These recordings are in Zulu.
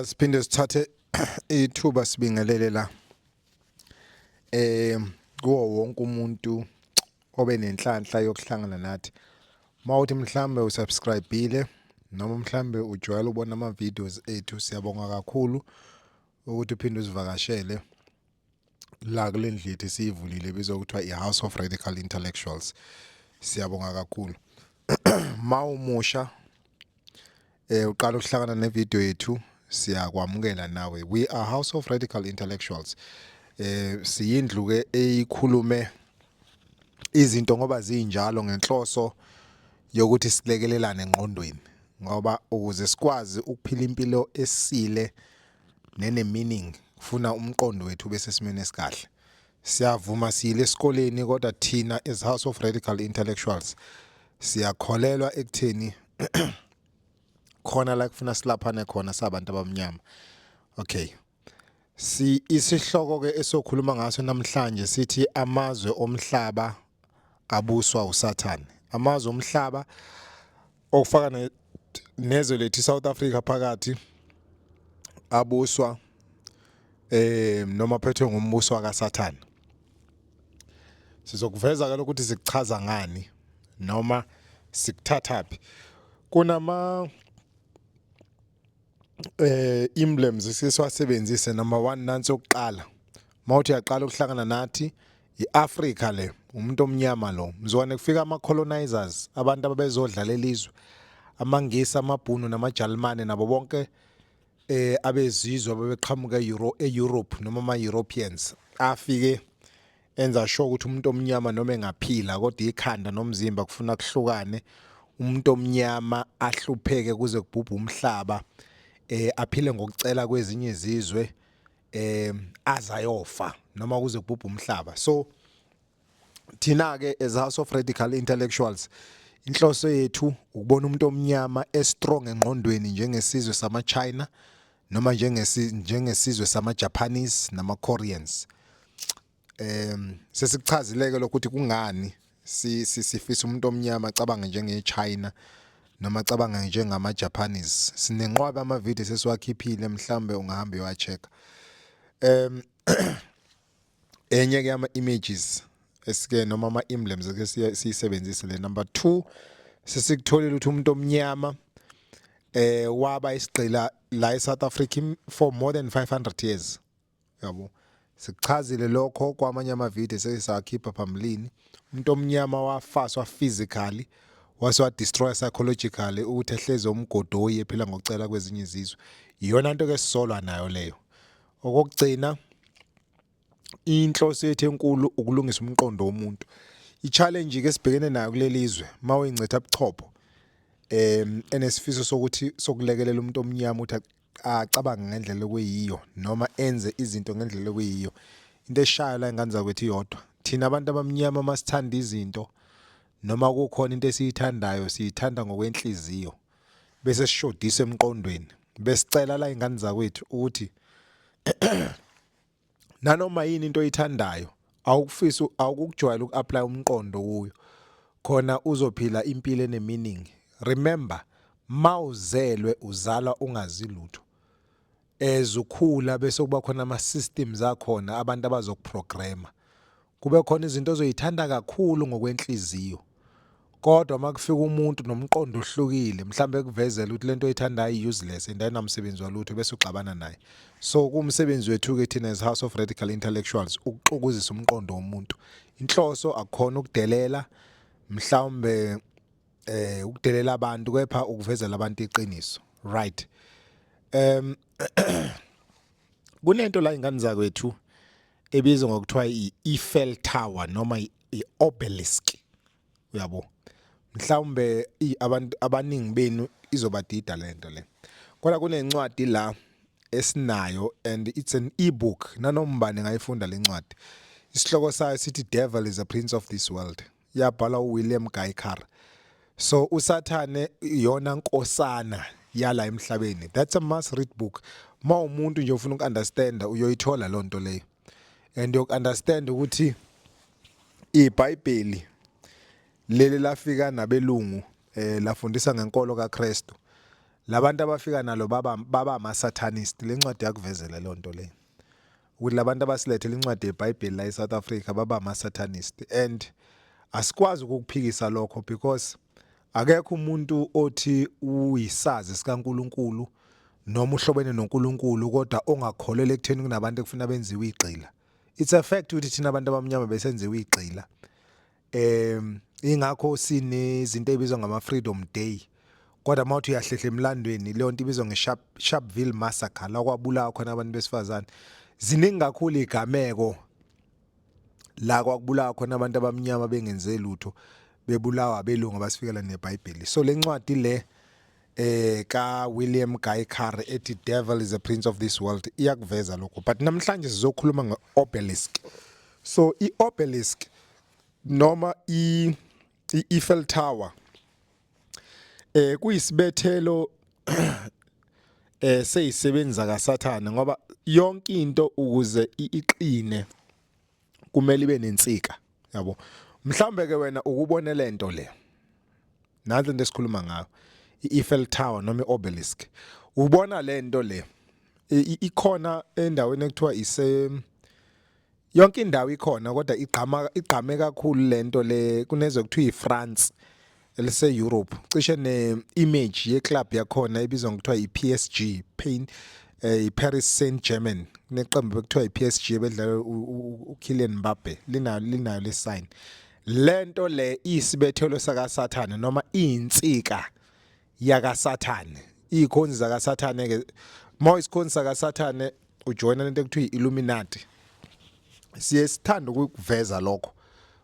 Siphinde sithathe ithuba sibingelele la kuwo wonke umuntu obe nenhlanhla yokuhlangana nathi. Mawuthi mhlambe usubscribeile noma mhlambe ujwayele ubona ama videos ethu, siyabonga kakhulu ukuthi uphinde uzivakashele la kule ndlu yethu esiyivulile ebizwa kuthiwa i-House of Radical Intellectuals. Siyabonga kakhulu. Mawumusha uqala ukuhlangana nevideo yethu, siyakwamukela nawe. We are House of Radical Intellectuals. Siyindlu ke eyikhulume izinto ngoba zinjalo, ngenhloso yokuthi silekelelane engqondweni, ngoba ukuze sikwazi ukuphila impilo esile nene meaning kufuna umqondo wethu bese simene esikahle. Siyavuma, siyile esikoleni, kodwa thina as House of Radical Intellectuals siyakholelwa ekutheni khona la kufuna silaphane khona sabantu abamnyama. Okay, si isihloko ke esokhuluma ngaso namhlanje sithi amazwe omhlaba abuswa uSathane. Amazwe omhlaba, okufaka nezwe lethu South Africa phakathi, abuswa noma phethwe ngumbuso kaSathane. Sizokuveza ke ukuthi sikuchaza ngani noma sikuthathaphi. Kunama emblems esisiwasebenzise. Number 1, nansi yokuqala. Mawuthi uyaqala ukuhlangana nathi, iAfrica le, umuntu omnyama lo. Mzwane kufika ama colonizers, abantu ababezodlala elizwe, amaNgisi, amaBhunu namaJalimane nabo bonke abezizwe ababeqhamuka eEurope noma ama Europeans, afike enza sure ukuthi umuntu omnyama noma engaphila, kodwa ikhanda nomzimba kufuna kuhlukane, umuntu omnyama ahlupheke kuze kubhubhe umhlaba, aphile ngokucela kwezinye izizwe azayofa noma kuze kubhubhe umhlaba. So thina ke as House of Radical Intellectuals, inhloso yethu ukubona umuntu omnyama estrong engqondweni njengesizwe sama China noma njengesizwe sama Japanese nama Koreans. Sesikuchazileke lokho ukuthi kungani sifisa umuntu omnyama acabange njenge-China noma acabanga njengama Japanese. Sinenqwaba ama video sesiwakhiphile, mhlambe ungahamba uyowa-check. Enye ke ama images esike noma ama emblems eke siyisebenzise le. Number 2, sesikutholile ukuthi umuntu omnyama waba isigqila la eSouth Africa for more than 500 years, yabo. Sikuchazile lokho kwamanye ama video sesisakhipha phambilini. Umuntu omnyama wafaswa physically, wase wa destroy psychologically ukuthi ehleze umgodoyi ephila ngokucela kwezinye izizwe. Iyona into ke sisolwa nayo leyo. Okokugcina, inhloso yethu enkulu ukulungisa umqondo womuntu. I-challenge ke sibhekene nayo kuleli zwe, mawuyingcitha buchopho enesifiso sokuthi sokulekelela umuntu omnyama ukuthi acabange ngendlela okuyiyo noma enze izinto ngendlela okuyiyo, into eshayo la ingane zakwethu iyodwa: thina abantu abamnyama masithanda izinto noma kukhona into esiyithandayo, siyithanda ngokwenhliziyo bese sishodisa emqondweni. Besicela la ingane zakwethu ukuthi nanoma yini into oyithandayo, awukufisa awukujwayela uku-apply umqondo kuyo khona uzophila impilo ene-meaning. Remember, mawuzelwe uzalwa ungazi lutho. As ukhula bese kuba khona ama systems akhona, abantu abazokuprograma, kube khona izinto ozoyithanda kakhulu ngokwenhliziyo, kodwa makufika umuntu nomqondo ohlukile, mhlambe kuvezela ukuthi lento oyithandayo useless and ayinamsebenzi walutho, bese uxabana naye. So kumsebenzi wethu ke thina as House of Radical Intellectuals ukuxukuzisa umqondo womuntu. Inhloso akukhona ukudelela, mhlawumbe ukudelela abantu, kepha ukuvezela abantu iqiniso, right? Kunento la ingane zakwethu ebizwa ngokuthiwa i-Eiffel Tower noma i-obelisk, uyabo. Mhlawumbe abantu abaningi benu izobadida lento le, kodwa kunencwadi la esinayo and it's an ebook, nanoma ubani ngayifunda lencwadi. Isihloko sayo sithi "Devil is a Prince of This World", yabhalwa uWilliam Guy Carr. So uSathane iyona nkosana yala emhlabeni. That's a must read book. Ma umuntu nje ufuna ukunderstand, uyoyithola lonto leyo and yokunderstand ukuthi iBhayibheli leli lafika nabelungu lafundisa ngenkolo kaKristu. Labantu abafika nalo baba ama satanist. Lencwadi yakuvezela lonto le. Ukuthi labantu abasilethele incwadi yeBhayibheli la eSouth Africa baba ama satanist and asikwazi ukukuphikisa lokho because akekho umuntu othi uyisazi sikaNkuluNkulu noma uhlobene noNkulunkulu kodwa ongakholelwa ekutheni kunabantu ekufuna benziwe igqila. It's a fact ukuthi thina abantu abamnyama besenziwe igqila. Ingakho sinezinto ezibizwa ngama Freedom Day. Kodwa mawuthi uyahlehla emlandweni leyo nto ibizwa ngeSharpeville Massacre la kwabulawa khona abantu besifazane. Ziningi kakhulu igameko la kwakubulawa khona abantu abamnyama bengenze lutho bebulawa abelungu abasifikela neBhayibheli. So lencwadi le ka William Guy Carr ethi Devil is a Prince of this World iyakuveza lokho. But namhlanje sizokhuluma ngeobelisk. So iobelisk noma i Eiffel Tower kuyisibethelo seyisebenza kaSathane ngoba yonke into ukuze iqine kumele ibe nensika yabo. Mhlambe ke wena ukubone lento le, nansi into esikhuluma ngayo, i-Eiffel Tower noma i-obelisk. Ubona lento le ikhona endaweni ekuthiwa ise yonke indawo ikhona, kodwa igqama igqame kakhulu lento le kunezwe kuthiwa iFrance elise Europe. Cishe ne image ye club yakhona ebizwa ngokuthiwa iPSG, Pain iParis Saint-Germain. Kuneqembu bekuthiwa iPSG ebedlala uKylian Mbappe, linayo le sign. Lento le isibethelo saka Sathane noma insika yaka Sathane, izikhonzi zaka Sathane ke. Uma isikhonzi saka Sathane ujoyina lento ekuthiwa iIlluminati. Siye sithanda ukuveza lokho,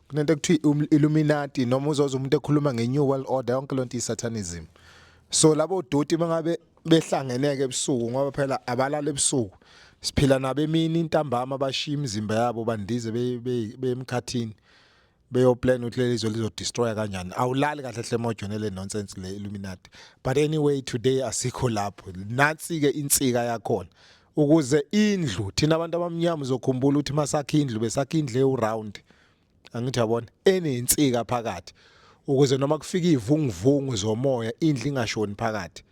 kunento ekuthiwa Illuminati noma uzoza umuntu ekhuluma ngeNew World Order, yonke lonto isatanism. So labo doti mangabe behlangeneke ebusuku, ngoba phela abalala ebusuku, siphila nabo emini, intambama bashiya imizimba yabo bandize bemkhathini beyoplan ukuthi leli zwe lizodestroya kanjani. Awulali kahle hle mojonele nonsense le Illuminati. But anyway, today asikho lapho. Nansi ke insika yakhona ukuze indlu, thina abantu abamnyama uzokhumbula ukuthi masakha indlu besakha indlu ewu-round, angithi yabona, enensika phakathi ukuze noma kufika ivunguvungu zomoya indlu ingashoni phakathi,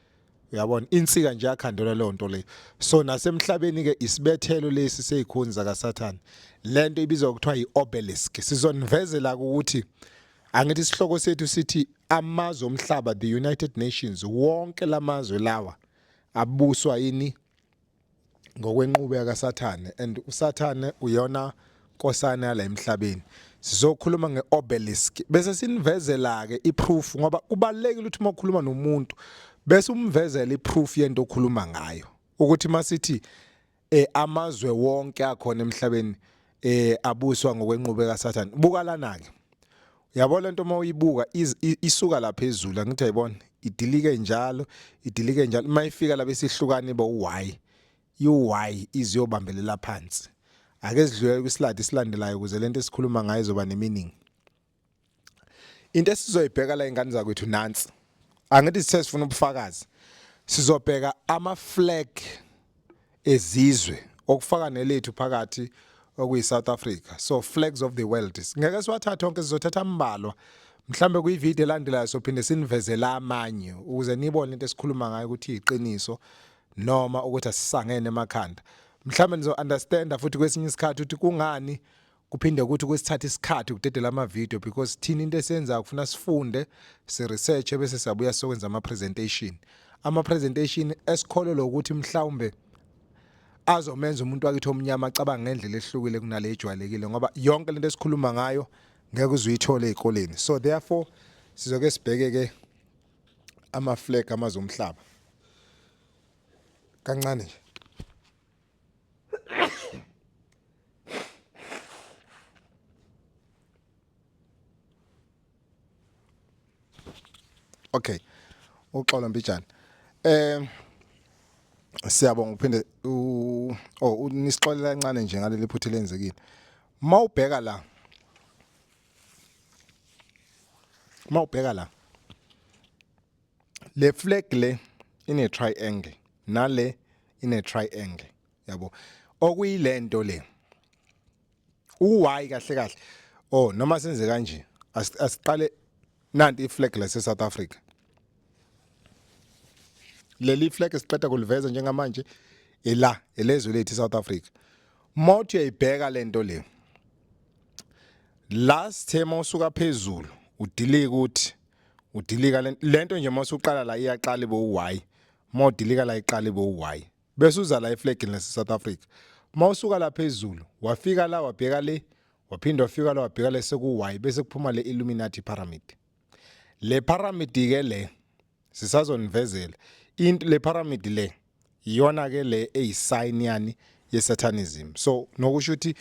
uyabona. Insika nje yakhandelwa leyo nto leyo. So nasemhlabeni ke isibethelo lesi seyikhonzi zakaSathane, lento ibizwa kuthiwa iobelisk. Sizonivezela ukuthi angithi isihloko sethu sithi amazwe omhlaba, the United Nations, wonke lamazwe lawa abuswa yini? Ngokwenqubo yakaSathane, and uSathane uyona nkosana yala emhlabeni. Sizokhuluma ngeobelisk bese sinivezela ke iproof, ngoba kubalekile ukuthi uma ukhuluma nomuntu bese umvezela iproof yento okhuluma ngayo, ukuthi masithi amazwe wonke akhona emhlabeni abuswa ngokwenqubo kaSathane. Buka lana ke, uyabo lento uma uyibuka isuka la phezulu, angithi ayibona, idilike njalo, idilike njalo, mayifika la besihlukane iba uY, uY iziyobambelela phansi. Ake sidlule kwislide esilandelayo ukuze lento esikhuluma ngayo izoba nemeaning. Into esizoyibheka la ingane zakwethu nansi, angithi sithe sifuna ubufakazi, sizobheka ama flag ezizwe okufaka nelethu phakathi okuyi South Africa. So flags of the world ngeke siwathathe onke, sizothatha ambalwa. Mhlambe kuyivideo elandelayo sophinde sinivezela amanye ukuze nibone into esikhuluma ngayo ukuthi iqiniso noma ukuthi asisangene emakhanda. Mhlambe nizo understand futhi kwesinye isikhathi ukuthi kungani kuphinde ukuthi kusithatha isikhathi ukudedela ama video, because thina into esiyenzayo kufuna sifunde, si research, bese siyabuya sokwenza ama presentation, ama presentation esikholelwa ukuthi mhlawumbe azomenza umuntu wakithi omnyama acabanga ngendlela ehlukile kunale ejwayelekile, ngoba yonke lento esikhuluma ngayo ngeke uzuyithole ezikoleni. So therefore sizoke sibheke ke ama flag amazwe omhlaba kancane nje. Okay, uxolo mbijana. Siyabonga uphinde oh nisixolela kancane nje ngaleli phutha elenzekile. Mawubheka la, mawubheka la, le flag le ine triangle, nale ine triangle, yabo, okuyilento le uY kahle kahle. Oh, noma senze kanje, asiqale nanti iflag lase South Africa. Leli flag esiqeda kuliveza njengamanje ela elezwe lethu South Africa. Mawuthi uyayibheka lento le, last time usuka phezulu udilika, ukuthi udilika lento nje, mawusuqala la iyaqala ibe u-Y, mawudilika la iqala ibe u-Y, bese uza la eflagini lase South Africa. Mawusuka la phezulu wafika la, wabheka le, waphinda wafika la, wabheka le, seku-Y, bese kuphuma le Illuminati pyramid. Le pyramid ke le sisazonivezela into. Le pyramid le iyona ke le eyisign yani ye-satanism. So nokusho ukuthi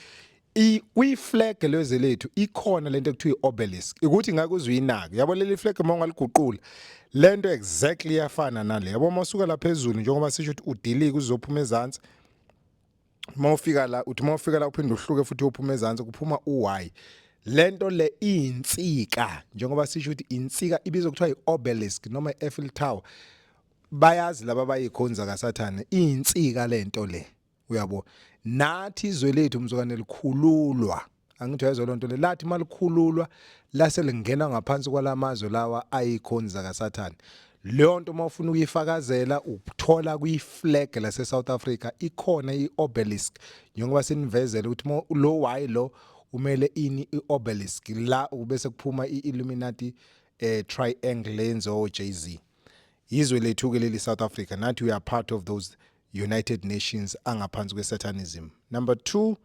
kwi-flag lezwe lethu ikhona lento ekuthiwa i-obelisk, ukuthi ngake uzuyinake, yabo, leli flag uma ungaliguqula lento exactly iyafana nale, yabo. Uma usuka la phezulu, njengoba sisho ukuthi udilike uzophuma ezansi, uma ufika la, uthi uma ufika la uphinde uhluke futhi uphuma ezansi, kuphuma u-Y. Lento le iyinsika, njengoba sisho ukuthi insika ibizwa kuthiwa i-obelisk noma i-Eiffel Tower. Bayazi laba abayikhonza kaSathane, iyinsika lento le, uyabo. Nathi izwe lethu, mzukwane likhululwa, angithi uyezwa lonto le, lathi malikhululwa lase lingena ngaphansi kwalamazwe lawa ayikhonza kaSathane. Leyo nto uma ufuna ukuyifakazela ukuthola kwi-flag lase South Africa ikhona i-obelisk, njengoba sinivezele ukuthi lo Y lo umele ini, i-obelisk la bese kuphuma i-Illuminati triangle yenzo JZ. Izwe lethu ke leli South Africa, nathi we are part of those United Nations angaphansi kwe-satanism. Number 2,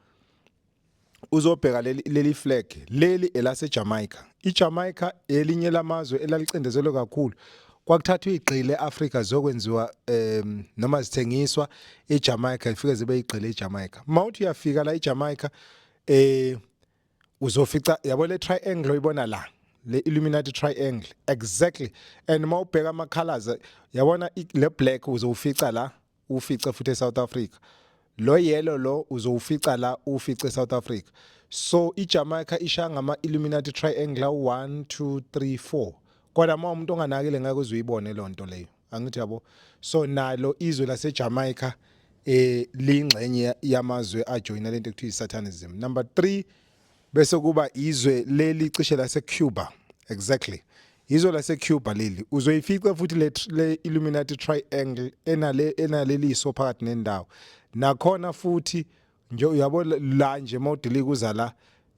uzobheka leli flag leli elase Jamaica. IJamaica elinye lamazwe elalicindezelwe kakhulu, kwakuthathwa igqile eAfrica zokwenziwa noma zithengiswa eJamaica, ifike zibe igqile eJamaica. Mawuthi uyafika la eJamaica, uzofica, yabo, le triangle oyibona la, le Illuminati triangle exactly. And mawubheka ama colors, yabona, le black uzowufica la, ufice futhi eSouth Africa. Lo yellow lo uzowufica la, ufice eSouth Africa. So iJamaica ishaya ngama Illuminati triangle 1 2 3 4, kodwa uma umuntu onganakile ngeke uzuyibone lonto leyo, angithi yabo. So nalo izwe laseJamaica lingxenye yamazwe ajoyina lento ekuthiwa satanism. Number 3, bese kuba izwe leli cishe lase Cuba. Exactly, izwe lase Cuba leli uzoyifica futhi le Illuminati triangle enaleliso phakathi nendawo nakhona futhi nje, uyabo. La nje mawudilika uza la,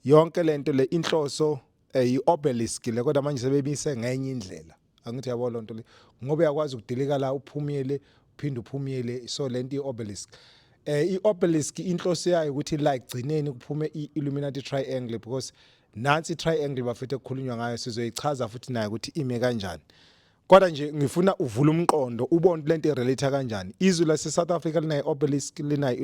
yonke lento le inhloso i-obelisk le, kodwa manje sebemise ngenye indlela, angithi yabo lonto le, ngoba uyakwazi ukudilika la uphumele, uphinde uphumele. So lento i-obelisk, i-obelisk inhloso yayo ukuthi la igcineni kuphume i-Illuminati triangle, because nansi i-triangle bafethu ekukhulunywa ngayo, sizoyichaza futhi nayo ukuthi ime kanjani. Kodwa nje ngifuna uvule umqondo ubone lento irelate kanjani. Izwe lase South Africa linayo obelisk, linayo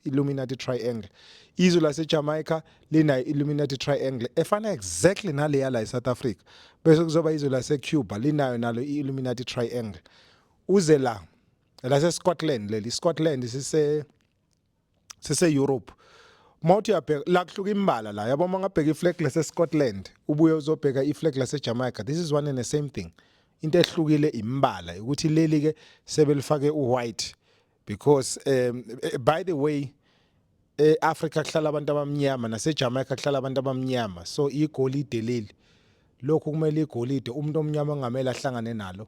Illuminati triangle. Izwe lase Jamaica linayo Illuminati triangle efana exactly naleya la eSouth Africa. Bese kuzoba izwe lase Cuba linayo nalo i-Illuminati triangle. Uze la lase Scotland, leli Scotland sise Europe. Mawuthi uyabheka la kuhluka imbala la, yabo. Uma ngabheka iflag lase Scotland, ubuye uzobheka iflag lase Jamaica, this is one and the same thing. Into ehlukile imbala, ukuthi leli ke sebelifake uwhite because by the way, eAfrica kuhlala abantu abamnyama, naseJamaica kuhlala abantu abamnyama, so igolide leli, lokhu kumele igolide, umuntu omnyama ongamele ahlangane nalo.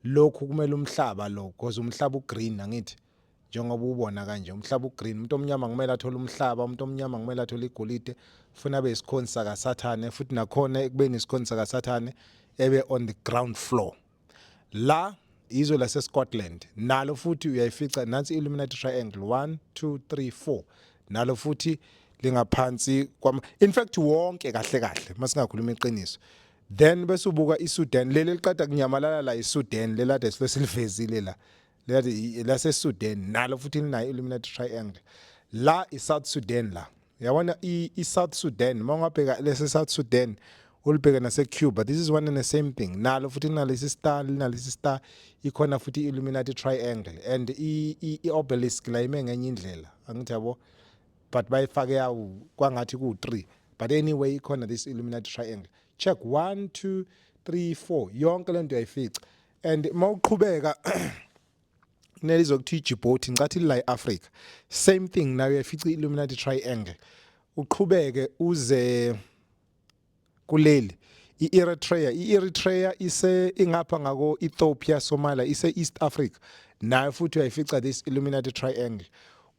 Lokhu kumele umhlaba lo, because umhlaba ugreen, angithi njengoba ubona kanje umhlaba ugreen. Umuntu omnyama kumele athole umhlaba, umuntu omnyama kumele athole igolide, funa abe isikhonzi sakaSathane futhi nakhona ekubeni isikhonzi sakaSathane ebe on the ground floor. La izwe lase Scotland nalo futhi uyayifica nansi Illuminati triangle 1 2 3 4, nalo futhi lingaphansi kwama, in fact wonke kahle kahle masingakhuluma iqiniso. Then bese ubuka iSudan leli liqeda kunyamalala la, iSudan lelade silivezile la, lelade lase Sudan nalo futhi linayo Illuminati triangle. La iSouth Sudan la, yabona, iSouth Sudan, mawungabheka lese South Sudan ulibheke nase Cuba, this is one and the same thing. Nalo futhi linalesi star, linalesi star, ikhona futhi i-Illuminati triangle and i-obelisk la ime ngenye indlela, angithi yabo, but bayifake yawu kwangathi ku-3, but anyway ikhona this Illuminati triangle. Check 1 2 3 4, yonke lento uyayifica. And mawuqhubeka kunelizwe kuthiwa iDjibouti, ngicathi la eAfrica, same thing, nayo uyayifica i-Illuminati triangle. Uqhubeke uze kuleli iEritrea. iEritrea ise ingapha ngako Ethiopia, Somalia, ise East Africa. Nayo futhi uyayifica this Illuminati triangle.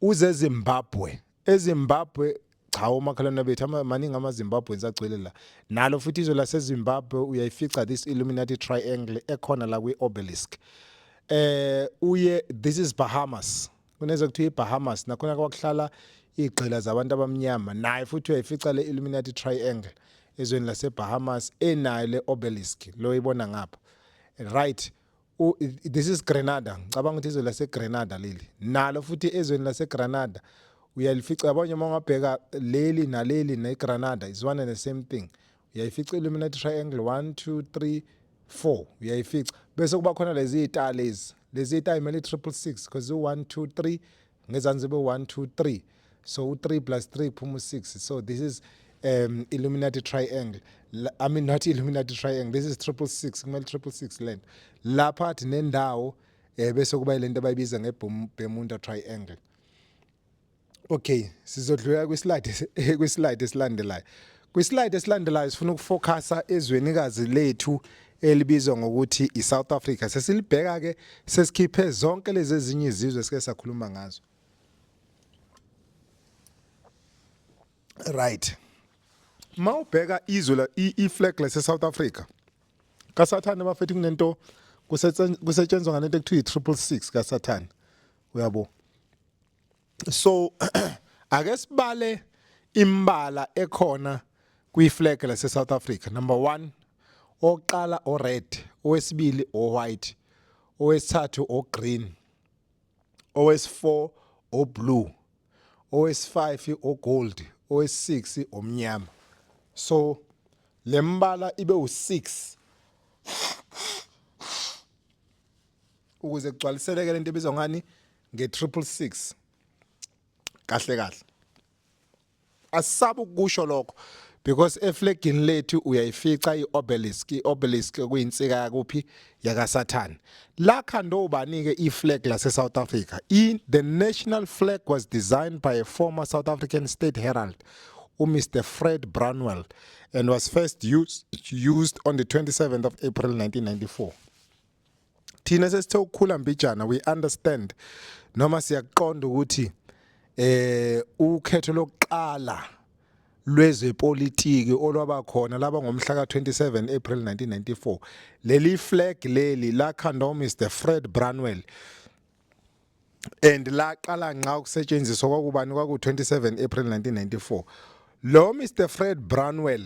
Uze Zimbabwe, eZimbabwe cha, omakhelwane bethu maningi amaZimbabweans agcwele la. Nalo futhi izwe laseZimbabwe uyayifica this Illuminati triangle ekhona la kwi-obelisk. Uye, this is Bahamas, kuneze kuthiwa iBahamas, nakhona kwakuhlala igqila zabantu abamnyama. Naye futhi uyayifica le Illuminati triangle ezweni laseBahamas, enayo le obelisk lo ibona ngapha, right? This is Grenada, ngicabanga ukuthi izwe laseGrenada leli. Nalo futhi ezweni laseGranada uyalifica, yabona. Uma ungabheka leli naleli neGranada is one and the same thing. Uyayifica Illuminati triangle 1 2 3 4, uyayifica. Bese kuba khona lezi zita lezi zita imele 666 because u1 2 3 ngezansi be 1 2 3, so u3 plus 3 phuma u6. So this is Illuminati triangle. I mean, not Illuminati triangle, this is 666, kumele 666 lento lapha athi nendawo. Bese kuba lento abayibiza ngeBermuda Triangle. Okay, sizodlula kwislide esilandelayo. Kwislide esilandelayo sifuna ukufocusa ezwenikazi lethu elibizwa ngokuthi iSouth Africa. Sesilibheka ke sesikhiphe zonke lezi ezinye izizwe esike sakhuluma ngazo. Right. Mawubheka izwe la, i-flag lase South Africa kaSathane bafethu, kunento kusetshenzwa ngalento ekuthiwa i-666 kaSathane, uyabo. So ake sibale imbala ekhona kwi-flag lase South Africa. Number 1, oqala o red, owesibili o white, owesithathu o green, owesi4 o blue, owesi5 o gold, owesi6 omnyama. So lembala ibe u6 ukuze kugcwaliseleke lento ebizwa ngani, nge-666. Kahle kahle asisabe ukusho lokho because eflagini lethu uyayifica iobelisk, iobelisk kuyinsika yakuphi, yakaSathane. Lakhanda ubani ke iflag lase South Africa? The national flag was designed by a former South African state herald, uMr Fred Brownell, and was first used on the 27th of April 1994. Thina sesithe ukukhula mbijana, we understand noma siyakuqonda ukuthi ukhetho lokuqala lwezepolitiki olwaba khona laba ngomhla ka-27 April 1994. Leli flag leli lakhandwa Mr Fred Brownell and laqala nqa ukusetshenziswa kwakubani, kwaku-27 April 1994. Lo Mr Fred Brownell,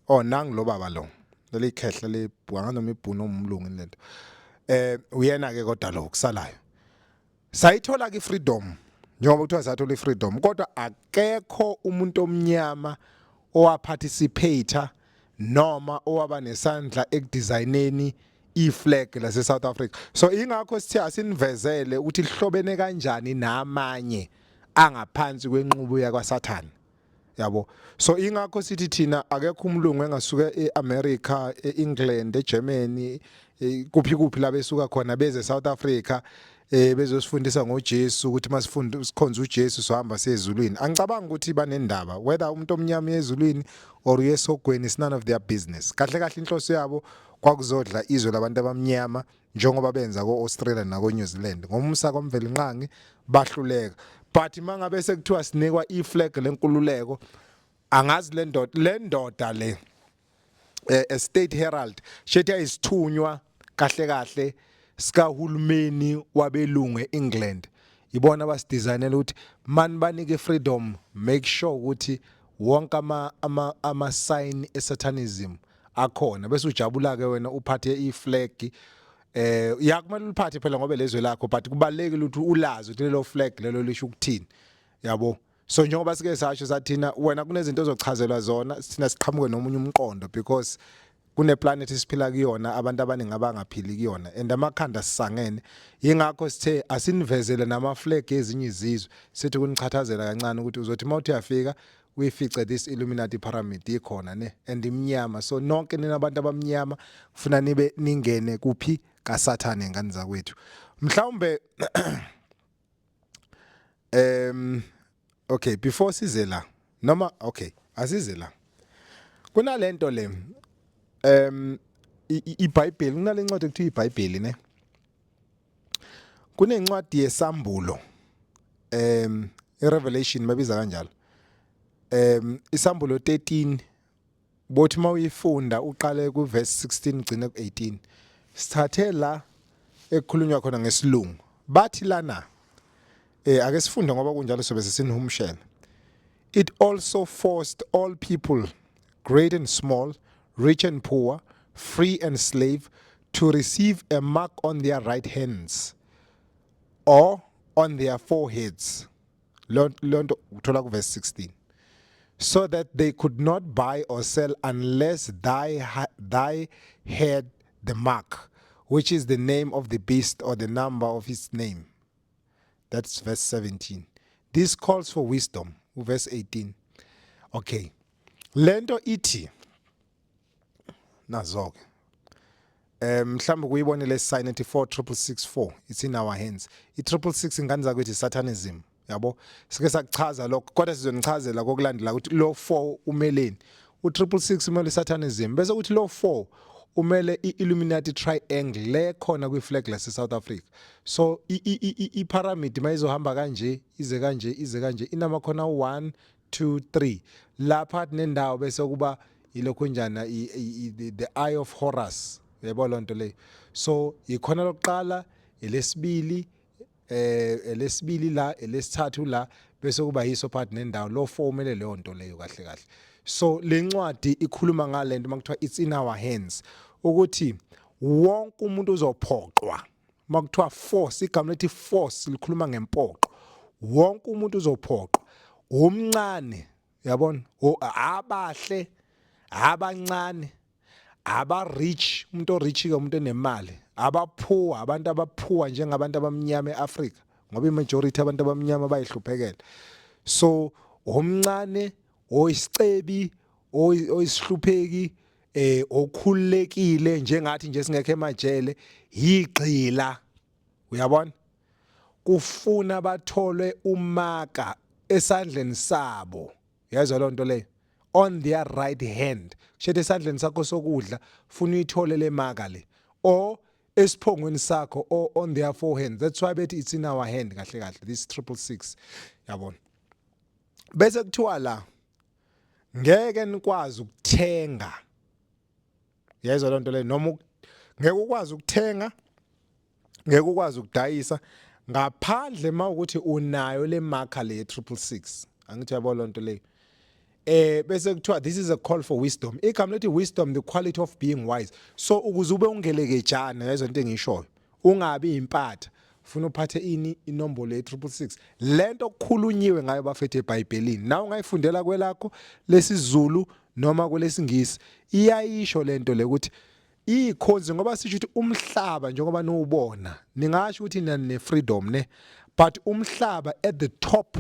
oh, nangu lo baba lo, leli khehla le noma ibhunu omlungu lento, uyena ke. Kodwa lo kusalayo sayithola ke freedom, njengoba kuthiwa sathola ifreedom, kodwa akekho umuntu omnyama owaparticipate noma owaba nesandla ekudesigneni iflag lase South Africa. So ingakho sithi asinivezele ukuthi lihlobene kanjani namanye angaphansi kwenqubo yakwaSathane, yabo. So ingakho sithi thina akekho umlungu engasuka eAmerica, eEngland, eGermany, kuphi kuphi la besuka khona beze South Africa bezosifundisa ngoJesu ukuthi masifunde sikhonza uJesu sohamba sezulwini. Angicabanga ukuthi banendaba whether umuntu omnyama ezulwini or uyesogweni, is none of their business. Kahle kahle inhloso yabo kwakuzodla izwe labantu abamnyama njengoba benza ko-Australia nako-New Zealand. Ngomusa kwaMvelinqangi bahluleka, but mangabe sekuthiwa sinikwa iflag lenkululeko, angazi le ndoda le, a state herald shethi ayisithunywa kahle kahle sikahulumeni wabelungu eEngland, ibona basidesignela ukuthi man banike freedom, make sure ukuthi wonke ama sign esatanism akhona, bese ujabula ke wena uphathe iflag. Yakumele uliphathe phela ngoba lezwe lakho, but kubalekile ukuthi ulazi ukuthi lelo flag lelo lisho ukuthini, yabo. So njengoba sike sasho sathina wena kunezinto ozochazelwa zona, sithina siqhamuke nomunye umqondo because kune planet esiphila kuyona abantu abaningi abangaphili kuyona and amakhanda sisangene. Ingakho sithe asinivezele nama flag ezinye izizwe, sithi kunichathazela kancane ukuthi uzothi mawuthi uyafika uyifice this Illuminati pyramid ikhona ne and imnyama. So nonke nina abantu abamnyama kufuna nibe ningene kuphi, kaSathane, ngani zakwethu. Mhlawumbe okay, before size la, noma okay, asize la, kunalento le iBhayibheli, kunale ncwadi ekuthiwa iBhayibheli ne. Kunencwadi yesambulo, iRevelation babiza kanjalo. Isambulo 13, bothi mawuyifunda uqale ku verse 16 ugcine ku 18. Sithathe la ekukhulunywa khona ngesilungu. Bathi lana, ake sifunde ngoba kunjalo sobe sesinihumshela. It also forced all people, great and small, rich and poor, free and slave, to receive a mark on their right hands or on their foreheads. Lonto uthola ku verse 16. So that they could not buy or sell unless thy had the mark, which is the name of the beast or the number of his name. That's verse 17. This calls for wisdom. Verse 18. Okay. Lento ithi nazo ke. Mhlawumbe kuyibone le sign ethi 46664, it's in our hands. I 666, ingane zakwethu, satanism. Yabo? Sike sakuchaza lokho kodwa sizonichazela kokulandela ukuthi lo 4 umeleni. U 666 umele satanism, bese kuthi lo 4 umele i-Illuminati triangle le khona kwi-flag lase South Africa. So i-pyramid mayizohamba kanje, ize kanje, ize kanje, inamakhona 1 2 3 lapha nendawo, bese kuba ilokho njana the eye of Horus, uyabo lonto leyo. So ikhona lokuqala, elesibili, elesibili la, elesithathu la, bese kuba yiso phakathi nendawo lo 4 umele leyo nto leyo kahle kahle. So lencwadi ikhuluma ngalento makuthiwa it's in our hands, ukuthi wonke umuntu uzophoqwa. Makuthiwa force, igama lethi force likhuluma ngempoqo. Wonke umuntu uzophoqwa, umncane, uyabona, abahle, abancane, aba rich, umuntu orich ke umuntu enemali, abapoor, abantu abapoor njengabantu abamnyama eAfrika, ngoba imajority abantu abamnyama bayihluphekela. So omncane, oyisicebi, oyisihlupheki, okhululekile njengathi nje singekho emajele, yigxila, uyabona, kufuna batholwe umaka esandleni sabo. Uyayizwa loo nto leyo? On their right hand, kushethe esandleni sakho sokudla, funa uyithole le maka le, or esiphongweni sakho, or on their forehead. That's why bethi it's in our hand kahle kahle, this 666, yabona. Bese kuthiwa la ngeke nikwazi ukuthenga, yezwa loo nto leyo, noma ngeke ukwazi ukuthenga, ngeke ukwazi ukudayisa ngaphandle mawukuthi unayo le marker le 666. Angithi yabo loo nto leyo? Bese kuthiwa this is a call for wisdom. Igama lethi wisdom, the quality of being wise. So ukuze ube ungelekejana, yazo into engishoyo, ungabi impatha, ufuna uphathe ini? Inombolo ye 666, lento okukhulunyiwe ngayo bafethu eBhayibhelini. Nawe ungayifundela kwelakho lesiZulu noma kwelesingisi, iyayisho lento le ukuthi ikhonzi, ngoba sisho ukuthi umhlaba njengoba niwubona, ningasho ukuthi nani ne freedom ne, but umhlaba at the top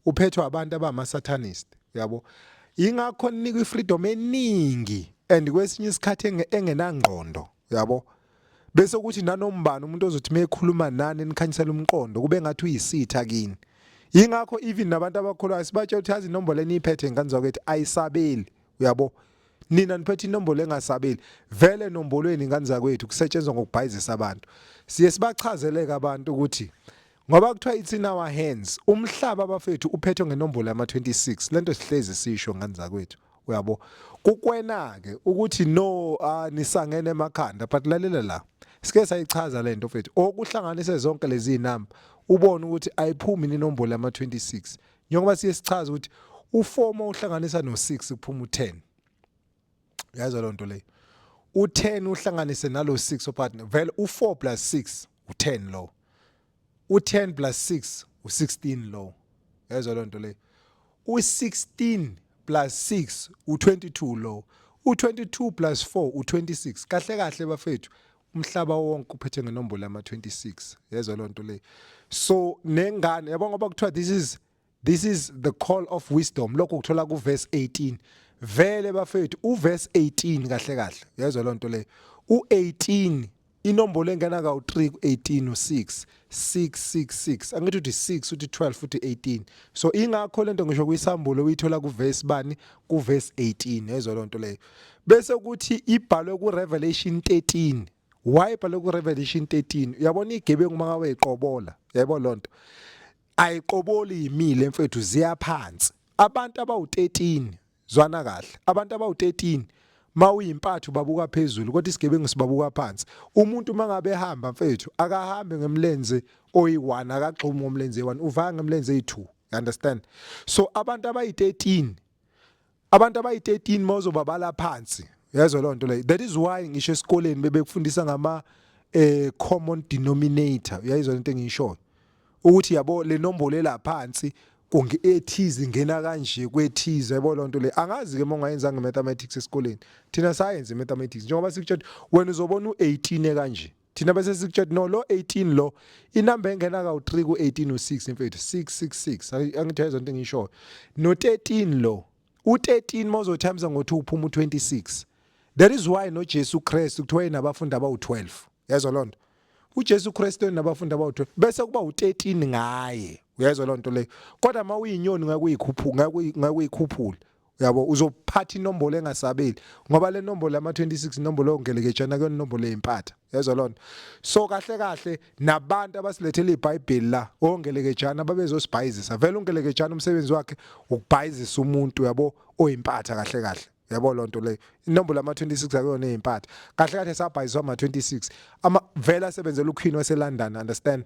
uphethwe abantu abama satanist, yabo. Ingakho ninikwa ifreedom eningi and kwesinye isikhathi engenangqondo, yabo. Bese kuthi nanombani umuntu ozothi mekhuluma nani nikhanyisela umqondo, kube ngathi uyisitha kini. Ingakho even nabantu abakholwayo sibatshela ukuthi yazi inombolo eniyiphethe, ngane zakwethu, ayisabeli, uyabo. Nina niphethe inombolo engasabeli vele. Nombolweni, ngane zakwethu, kusetshenzwa ngokubhayizisa abantu. Siye sibachazeleke abantu ukuthi ngoba kuthiwa it's in our hands, umhlaba bafethu uphethwe ngenombolo yama-26. Lento sihlezi sisho, ngane zakwethu, uyabo. Kukwena ke ukuthi no, nisangene emakhanda, but lalela la, sike sayichaza lento mfethu, okuhlanganise zonke lezi number, ubone ukuthi ayiphumi inombolo yama-26, njengoba siye sichaza ukuthi u4 uhlanganisa no6 kuphuma u10, uyazwa loo nto leyo? U10 uhlanganise nalo 6 opartner, vele u4 plus 6 u10 lo, u10 plus 6 u16 lo, uyazwa loo nto leyo? U16 plus 6 u22 lo, u22 plus 4 u26. Kahle kahle bafethu, umhlaba wonke uphethe ngenombolo yama-26, yezwa loo nto leyo? So nengane yabo, ngoba kuthiwa this is the call of wisdom, lokho kuthola ku verse 18 vele bafethu. U verse 18 kahle kahle, yezwa loo nto leyo? U18, inombolo engena kawu3 ku18 u6, 666. Angithi uthi 6, uthi 12, uthi 18. So ingakho lento ngisho kuyisambulo uyithola ku verse bani? Ku verse 18, yezwa loo nto leyo? Bese kuthi ibhalwe ku Revelation 13. Why ibhalwe ku Revelation 13? Uyabona igebengu mangabe iqobola, yayibona lonto. Ayiqoboli imile mfethu ziyaphansi. Abantu abawu13 zwana kahle. Abantu abawu13 mawuyimpathu babuka phezulu kodwa isigebengu sibabuka phansi. Umuntu mangabe ehamba mfethu akahambe ngemlenze oyi1 akagxumi ngomlenze 1 uvaya ngemlenze eyi2. You understand? So abantu abayi13 abantu abayi-13 mawuzobabala phansi yezwa loo nto leyo that is why ngisho esikoleni bebekufundisa ngama eh common denominator uyayizwa lento engiyishoyo ukuthi yabo le nombolo elaphansi kunge ethize ingena kanje kwethize yabo lonto le angazi ke mongayenza nge mathematics esikoleni thina sayenza mathematics njengoba sikutshela wena uzobona u18 kanje thina bese sikutshela no lo 18 lo inamba engena kawu3 ku18 u6 mfethu 666 angithi yezwa into engishoyo no 13 lo u13 mawuzotimes ngo2 uphuma u26 that is why no Jesu Christ kuthiwa enabafundi abawu12 yezwa lonto uJesu Kristu enabafundi abawu12 bese kuba u13 ngaye uyezwa lonto leyo kodwa mawuyinyoni ngeke uyikhuphuka ngeke uyikhuphule uyabo uzophatha inombolo engasabeli ngoba le nombolo yama 26 inombolo yongelekejana kuyona inombolo yezimpatha yezwa lonto so kahle kahle nabantu abasilethele iBhayibheli la ongelekejana babezosibhayizisa vele ungelekejana umsebenzi wakhe ukubhayizisa umuntu uyabo oyimpatha kahle kahle yabo lonto leyo inombolo yama 26 akuyona eyimpatha kahle kahle sabhayiziswa ama 26 ama vele asebenzela uQueen waseLondon understand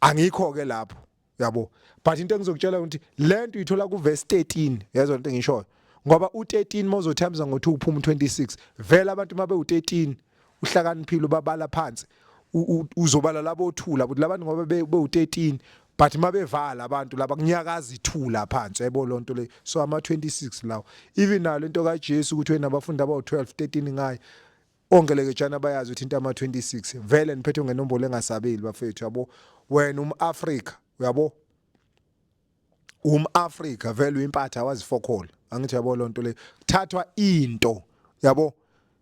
angikho ke lapho yabo but into engizokutshela ukuthi lento uyithola ku verse 13 yezwa into engishoyo ngoba u13 mawuzotimes ngo2 uphuma u26 vele abantu mabe u13 uhlakaniphile ubabala phansi uzobala labo othula ukuthi labantu ngoba bewu13 but mabevala abantu laba kunyakaza ithula phansi yayibona lonto le so ama 26 lawo even nalo into kaJesu ukuthi wena abafundi abawu 12 13 ngayo Ongelekejana bayazi ukuthi into ama-26 vele niphethwe ngenombolo engasabeli bafethu yabo wena umAfrika uyabo umAfrika vele uyimpatha awazi fokhola angithi yabo lonto le kuthathwa into yabo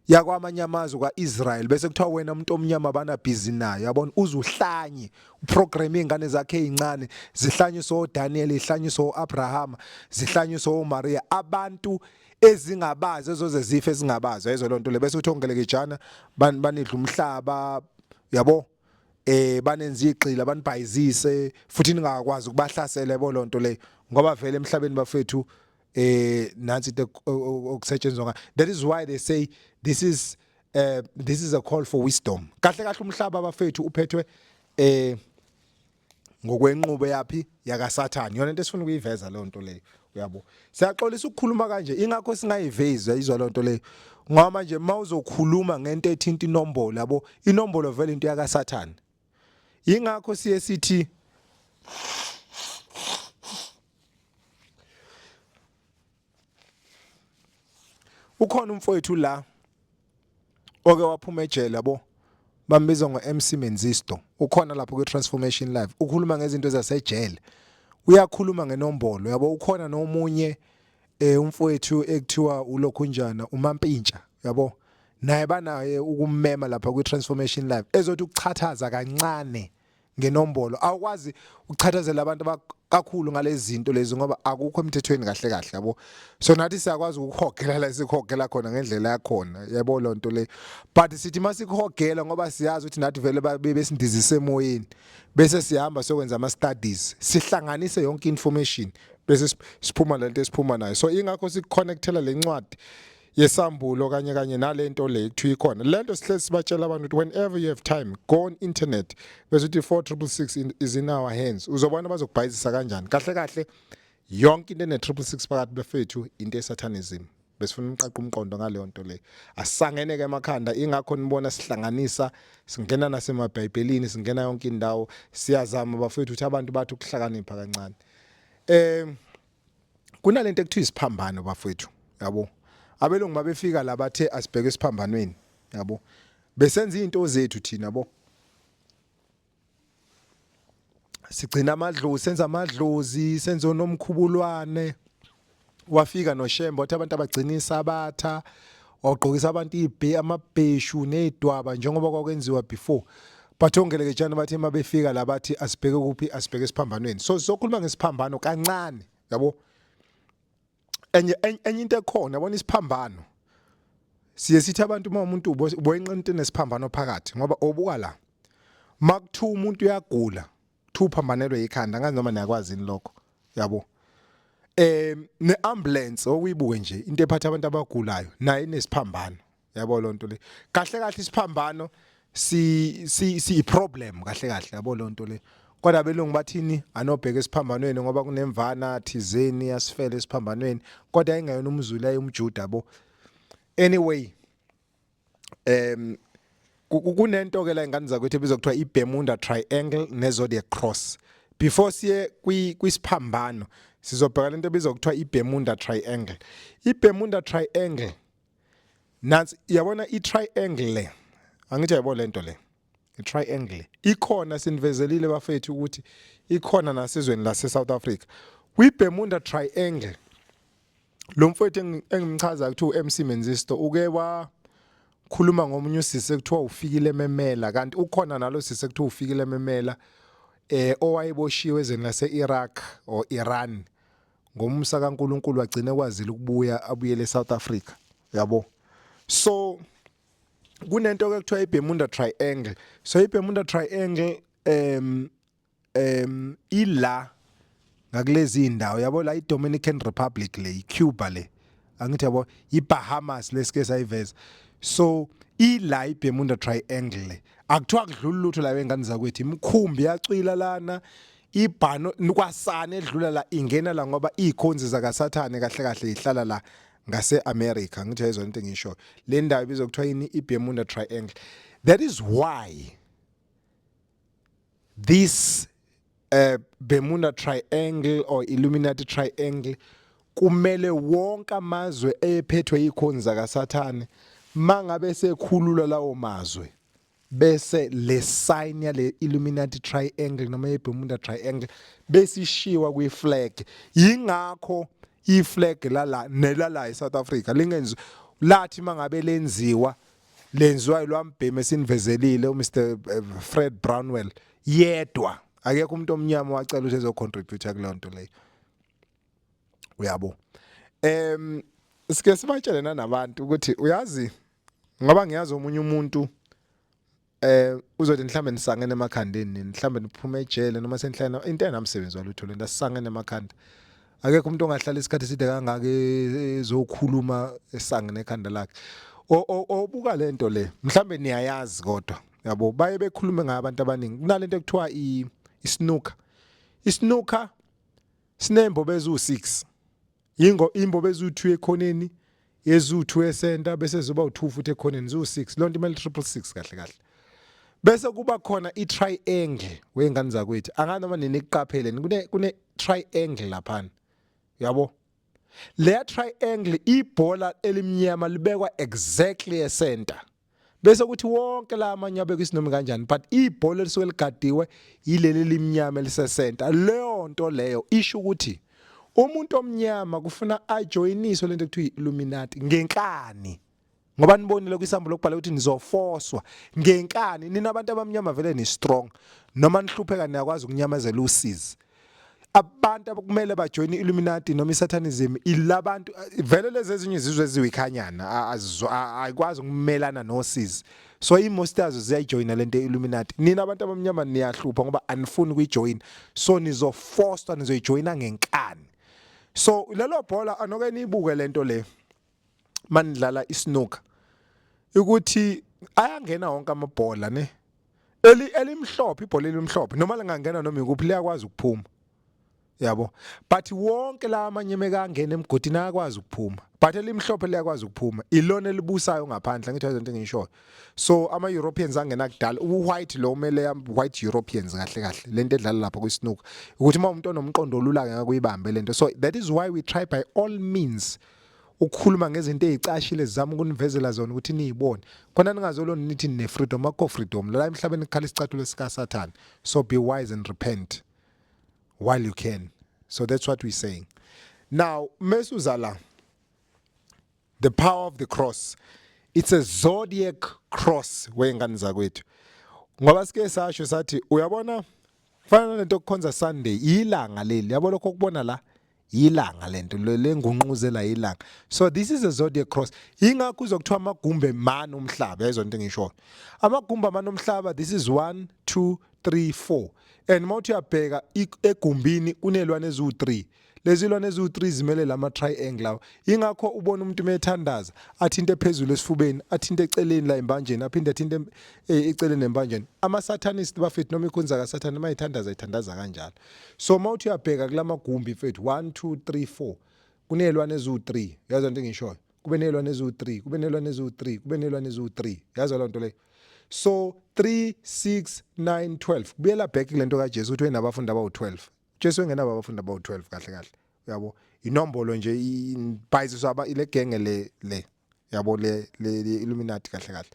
yakwamanye amazwe kwaIsrael bese kuthiwa wena umuntu omnyama bana busy nayo yabona uzuhlanye uprogram izingane zakhe ezincane zihlanyiswa oDaniel zihlanyiswa oAbraham zihlanyiswa oMaria abantu ezingabazi ezoze zife ezingabazi ayizwa lonto le bese uthi ongelekejana banidla umhlaba yabo eh banenza igxila banibhayizise futhi ningakwazi ukubahlasela yabo lonto leyo ngoba vele emhlabeni bafethu eh nansi into okusetshenzwa ngayo that is why they say this is this is a call for wisdom kahle kahle umhlaba bafethu uphethwe eh ngokwenqubo yaphi yakaSathane yona into esifuna ukuyiveza leyo nto leyo uyabo siyaxolisa ukukhuluma kanje ingakho singayivezi uyayizwa leyo nto leyo ngoba manje mawuzokhuluma ngento ethinta inombolo yabo inombolo vele into yakaSathane ingakho siye sithi ukhona umfowethu la oke waphuma ejele yabo bambiza ngo-MC Menzisto ukhona lapho kwi-Transformation Live ukhuluma ngezinto zasejele uyakhuluma ngenombolo yabo ukhona nomunye eh umfowethu ekuthiwa ulokhunjana umampintsha yabo naye banaye ukummema lapha kwi-Transformation Live ezothi ukuchathaza kancane ngenombolo awukwazi ukuchathazela abantu kakhulu ngalezi zinto lezi ngoba akukho emthethweni kahle kahle yabo so nathi siyakwazi ukuhogela la sihogela khona ngendlela yakhona yabo lonto le but sithi masikuhogela ngoba siyazi ukuthi nathi vele besindizise emoyeni bese sihamba sokwenza ama studies sihlanganise yonke information bese siphuma lento esiphuma nayo so ingakho sikuconnectela lencwadi yesambulo kanye kanye nalento le kuthiwa ikhona lento sihlezi sibatshela abantu ukuthi whenever you have time go on internet bese uthi 4666 is in our hands uzobona bazokubhayizisa kanjani kahle kahle yonke into ene 666 phakathi befethu into esathanism besifuna umqaqa umqondo ngaleyo nto leyo asisangene ke emakhanda ingakho nibona sihlanganisa singena nasemabhayibhelini singena yonke indawo siyazama bafethu ukuthi abantu bathi ukuhlakanipha kancane eh kunalento ekuthiwa isiphambano bafethu yabo abelungu babefika la bathe asibheke esiphambanweni yabo besenza izinto zethu thina bo sigcina amadlozi senza amadlozi senza onomkhubulwane wafika noShembe wathi abantu abagcina isabatha wagqokisa abantu ibhe amabheshu nezidwaba njengoba kwakwenziwa before but ongelekejana bathe mabefika la bathi asibheke kuphi asibheke esiphambanweni so sizokhuluma ngesiphambano kancane yabo enye enye into ekhona yabona isiphambano Siye sithi abantu uma umuntu uboyinqinto nesiphambano phakathi ngoba obuka la. Makuthiwa umuntu uyagula, kuthiwa uphambanelwe ikhanda, angazi noma niyakwazi yini lokho. Yabo. Ne-ambulance okuyibuke nje into ephatha abantu abagulayo nayo inesiphambano. Yabo lonto le. Kahle kahle isiphambano si si si problem kahle kahle yabo lonto le. Kodwa abelungu bathini anobheka esiphambanweni ngoba kunemvana thizeni yasifela esiphambanweni kodwa ayingayona umZulu ayumJuda bo. Anyway kunento ke la ingane zakwethu ebizwa kuthiwa iBermuda Triangle neZodiac Cross. Before siye kwisiphambano sizobheka lento ebizwa kuthiwa iBermuda Triangle. IBermuda Triangle nansi, yabona i-triangle le, angithi yayibona lento le i-triangle ikhona, sinivezelile bafethu ukuthi ikhona nasezweni lase South Africa kwi-Bermuda Triangle. Lo mfowethu engimchaza kuthiwa uMC Menzisto uke wakhuluma ngomunye usisi ekuthiwa ufikile memela, kanti ukhona nalo sisi ekuthiwa ufikile memela owayeboshiwe ezweni lase-Iraq or Iran. Ngomusa kaNkuluNkulu wagcina ekwazile ukubuya abuyele eSouth Africa, yabo. So kunento ke kuthiwa iBermuda Triangle. So iBermuda Triangle ila ngakulezi indawo, yabo, la iDominican Republic le, iCuba le, angithi yabo, iBahamas lesike sayiveza. So ila iBermuda Triangle le akuthiwa kudlula lutho la wengane zakwethu, imikhumbi yacwila lana, ibhano kwasana edlula la ingena la ngoba izikhonzi zakaSathane kahle kahle ihlala la ngase America. Ngithi ayizona into engisho, le ndawo ibizwa kuthiwa yini? IBermuda Triangle. That is why this Bermuda Triangle or Illuminati Triangle kumele wonke amazwe ephethwe ikhonzi zakaSathane mangabe sekhulula lawo mazwe bese le sign yale Illuminati Triangle noma yeBermuda Triangle besishiwa kwi flag. Yingakho iflag lala nelala eSouth Africa lingenzi lathi mangabe lenziwa lenziwa ilwambhemi esinivezelile uMr Fred Brownwell yedwa, akekho umuntu omnyama wacela ukuthi ezocontribute kuleyo nto leyo, uyabo. Sike sibatshele nanabantu ukuthi uyazi ngoba ngiyazi omunye umuntu uzothi mhlambe nisangene emakhandeni, mhlambe niphume ejele noma senhlana into enamsebenzi walutho lento, asisangene emakhanda. Akekho umuntu ongahlala isikhathi eside kangaka ezokhuluma esangene ekhanda lakhe. Obuka lento le mhlambe niyayazi kodwa yabo baye bekhulume ngayo abantu abaningi kunalento ekuthiwa i-snooker. I-snooker sinembobo eziwu6, yingo imbobo eziwu2 ekhoneni, eziwu2 esenta, bese ziba u2 futhi ekhoneni, ziwu6. Lonto imele 666 kahle kahle. Bese kuba khona i-triangle wengane zakwethu, angani noma nini kuqaphele kune triangle laphana, yabo. Leya triangle ibhola elimnyama libekwa exactly esenta bese kuthi wonke la amanye abekwe isinoma kanjani, but ibhola elisuke ligadiwe yileli limnyama elisesenta. Leyo nto leyo isho ukuthi umuntu omnyama kufuna ajoyiniswe lento ekuthiwa i-Illuminati ngenkani, ngoba nibonile kwisambulo lokubhala ukuthi nizofoswa ngenkani. Nina abantu abamnyama vele ni strong, noma nihlupheka niyakwazi ukunyamezela usizi. Abantu abakumele bajoyine i-Illuminati noma isatanism ilabantu vele lezi ezinye izizwe eziwikhanyana ayikwazi ukumelana nosizi, so i-most yazo ziyayijoyina lento ye-Illuminati. Nina abantu abamnyama niyahlupha ngoba anifuni ukuyijoyina, so nizofostwa, nizoyijoyina ngenkani. So lelo bhola anoke niyibuke lento le manidlala isnooker ukuthi ayangena wonke amabhola ne eli elimhlophe, ibhola elimhlophe noma lingangena noma ikuphi liyakwazi ukuphuma, yabo, but wonke la amanye mekangena emgodini ayakwazi ukuphuma, but elimhlophe liyakwazi ukuphuma, ilona elibusayo ngaphandle. Ngithi izinto engishoyo, so ama Europeans angena kudala, u-white lo umele white Europeans kahle kahle. Lento edlala lapha kwi-snooker ukuthi uma umuntu onomqondo olula ngeke kuyibambe lento. So that is why we try by all means ukukhuluma ngezinto ezicashile, zizama ukunivezela zona ukuthi niyibone khona ningazolona nithi nine freedom. Akho freedom la emhlabeni, kukhala isicathulo sika Satan. So be wise and repent while you can. So that's what we're saying now. Mesuza la, the power of the cross, it's a zodiac cross wengane zakwethu, ngoba sike sasho sathi uyabona fana nento okukhonza Sunday, ilanga leli, yabo, lokho okubona la. Ilanga lento lengunquzela ilanga. So this is a zodiac cross. Ingakho uzokuthiwa amagumbe mane umhlaba, yayizwa into engishoyo. Amagumbi amane omhlaba, this is 1 2 3 4. And mawuthi uyabheka egumbini kunelwane eziwu3. Lezi lwane eziwu3 zimele lama triangle lawa. Ingakho ubona umuntu methandaza athinte phezulu esifubeni, athinte eceleni la embanjeni, aphinde athinte eceleni embanjeni. Ama satanist bafethu noma ikhonza kaSathane mayithandaza ithandaza kanjalo. So mawuthi uyabheka kulamagumbi mfethu 1 2 3 4 kunelwane eziwu3. Yazi into engishoyo. Kube nelwane eziwu3, kube nelwane eziwu3, kube nelwane eziwu3. Yazi lonto leyo. So 3 6 9 12. Kubuyela back kulento kaJesu ukuthi wenabafundi abawu12. Jesu engenabo abafundi abawu12 kahle kahle. Uyabo? Inombolo nje ibhayiziswa aba ile genge le le. Yabo le le Illuminati kahle kahle.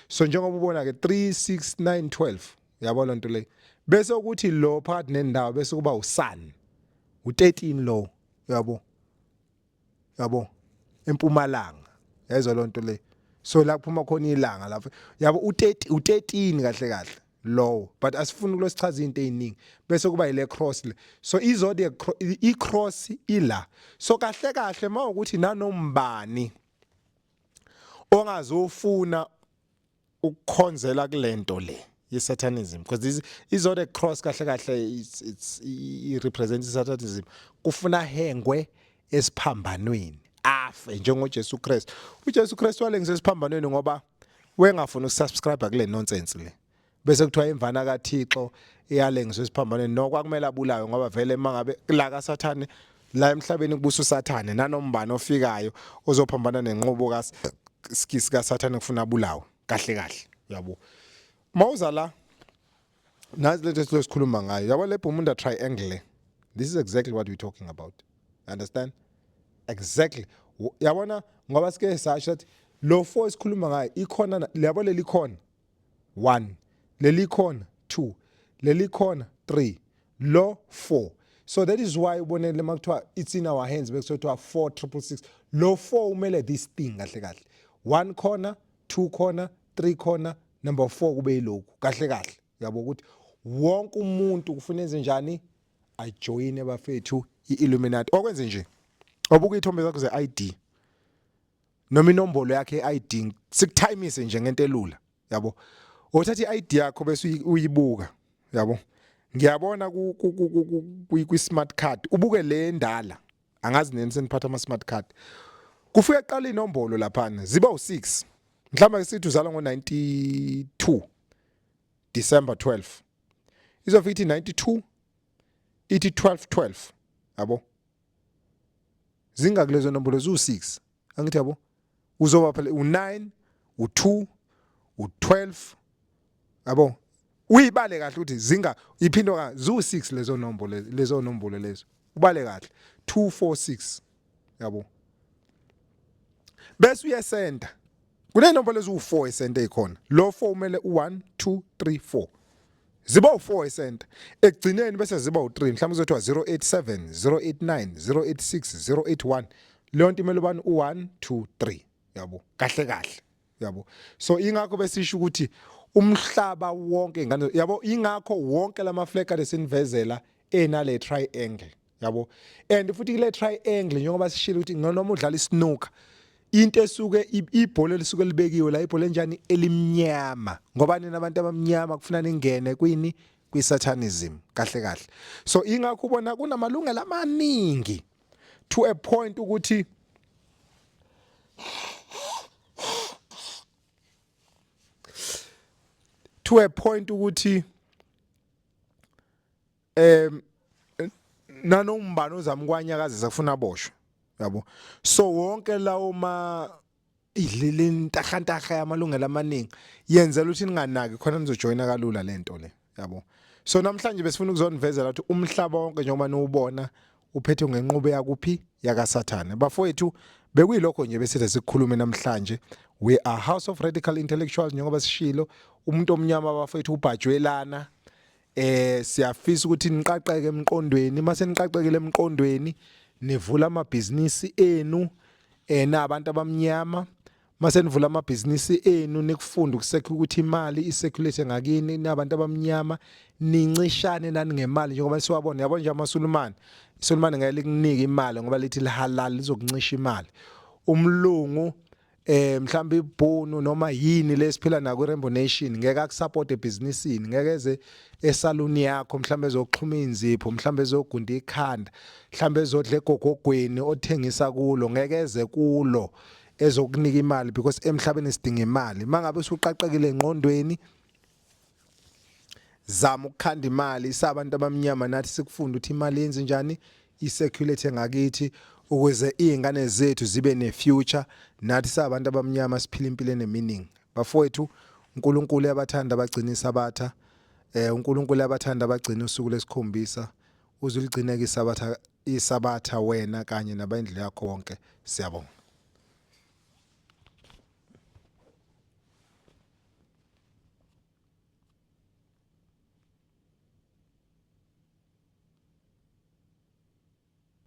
So njengoba ubona ke 3 6 9 12. Yabo lonto le. Bese ukuthi lo phakathi nendawo bese kuba usun. U13 lo. Uyabo? Yabo empumalanga yayizwa lonto le. So la kuphuma khona ilanga lapho, yabo, u30 u13 kahle kahle lowo, but asifuni kulosichaza izinto eziningi. Bese kuba ile cross le. So izodiac i cross ila. So kahle kahle mawukuthi nanombani ongazofuna ukukhonzela kulento le ye-satanism, because this izodiac cross kahle kahle it's i represents satanism, kufuna hengwe esiphambanweni afe njengoJesu Kristu. UJesu Kristu walengiswa esiphambanweni ngoba wengafuna ukusubscribe kule nonsense le. Bese kuthiwa imvana kaThixo iyalengiswa esiphambanweni, no kwakumele abulawe ngoba vele mangabe la kaSathane la emhlabeni kubusa uSathane, nanombani ofikayo ozophambana nenqubo ka skisi kaSathane kufuna abulawe kahle kahle, uyabo. Mawuza la nazi lento esikhuluma ngayo, yabo, le Bermuda Triangle. This is exactly what we're talking about, understand? Exactly, yabona, ngoba sike sasho ukuthi lo 4 esikhuluma ngayo ikhona, yabo, leli khona 1, leli khona 2, leli khona 3, lo 4. So that is why ubonele makuthiwa it's in our hands, bekuthiwa 4 666. Lo 4 umele this thing kahle kahle, 1 corner, 2 corner, 3 corner, number 4 kube yilokhu kahle kahle, yabo, ukuthi wonke umuntu kufuna enze njani, ajoyine bafethu iIlluminati. Okwenze nje obuka ithombe zakho ze-ID noma inombolo yakhe ye-ID, sikuthimise nje ngento elula, yabo. Uthatha i-ID yakho bese uyibuka, yabo, ngiyabona ku ku smart card, ubuke le ndala, angazi nini seniphatha ama smart card, kufika qala inombolo laphana ziba u6. Mhlawumbe sithi uzalwa ngo92 December 12, izofika ithi 92, ithi 12 12, yabo. Zingakulezo nombolo zu6, angithi, yabo? Uzoba phela u9, u2, u12, yabo. Uyibale kahle ukuthi zinga iphindwa ka zu6 lezo nombolo, lezo nombolo lezo ubale kahle 2 4 6, yabo. Bese uyesenda kunenombolo eziwu4 esenta ekhona, lo 4 umele u1 2 3 4, ziba u4 esenta ekugcineni, bese ziba u3. Mhlawumbe kuzothiwa 087, 089, 086, 081. Leyo nto imele ubani? U1 2 3, yabo, kahle kahle, yabo. So ingakho besisho ukuthi umhlaba wonke ngane, yabo, ingakho wonke lama flag ade sinivezela enale triangle, yabo. And futhi kule triangle, njengoba sishilo ukuthi noma udlala isnooker, into esuke ibhola elisuke libekiwe la, ibhola enjani? Elimnyama, ngoba nina abantu abamnyama kufuna ningene kwini? Kwi-satanism kahle kahle. So ingakho ubona kunamalungelo amaningi to a point ukuthi nanombani ozama ukwanyakazisa kufuna aboshwe, yabo. So wonke lawo ma idlile intahantaha yamalungelo amaningi yenzela ukuthi ninganaki khona nizojoyina kalula lento le, yabo. So namhlanje besifuna ukuzonivezela ukuthi umhlaba wonke njengoba niwubona uphethwe ngenqubo yakuphi? YakaSathane, bafowethu. Bekuyilokho nje besithi sikhulume namhlanje. We are House of Radical Intellectuals. Njengoba sishilo, umuntu omnyama bafowethu ubhajwelana. Siyafisa ukuthi niqaqeke emqondweni. Mase niqaqekile emqondweni, nivula amabhizinisi enu nabantu abamnyama. Mase nivula amabhizinisi enu nikufunda ukusekha ukuthi imali i-circulate ngakini nabantu abamnyama nincishane nani ngemali njengoba siwabona yabo nje amaSulumane. ISulumane ngeke likunike imali ngoba lithi lihalal lizokuncisha imali. Umlungu eh mhlawumbe ibhunu noma yini lesiphila nako iRainbow Nation ngeke akusupport ebhizinisini ngeke eze esaluni yakho mhlawumbe ezoxhuma inzipho mhlawumbe ezogunda ikhanda mhlawumbe ezodla egogogweni othengisa kulo ngeke eze kulo ezokunika imali because emhlabeni sidinga imali mangabe usuqaqekile engqondweni zama ukukhanda imali sabantu abamnyama nathi sikufunda ukuthi imali yenze njani i-circulate ngakithi ukuze izingane zethu zibe ne-future nathi sabantu abamnyama siphila impilo ene-meaning bafowethu uNkulunkulu uyabathanda abagcina isabatha eh uNkulunkulu uyabathanda abagcina usuku lesikhombisa uze uligcineke isabatha isabatha wena kanye nabendlu yakho wonke siyabonga.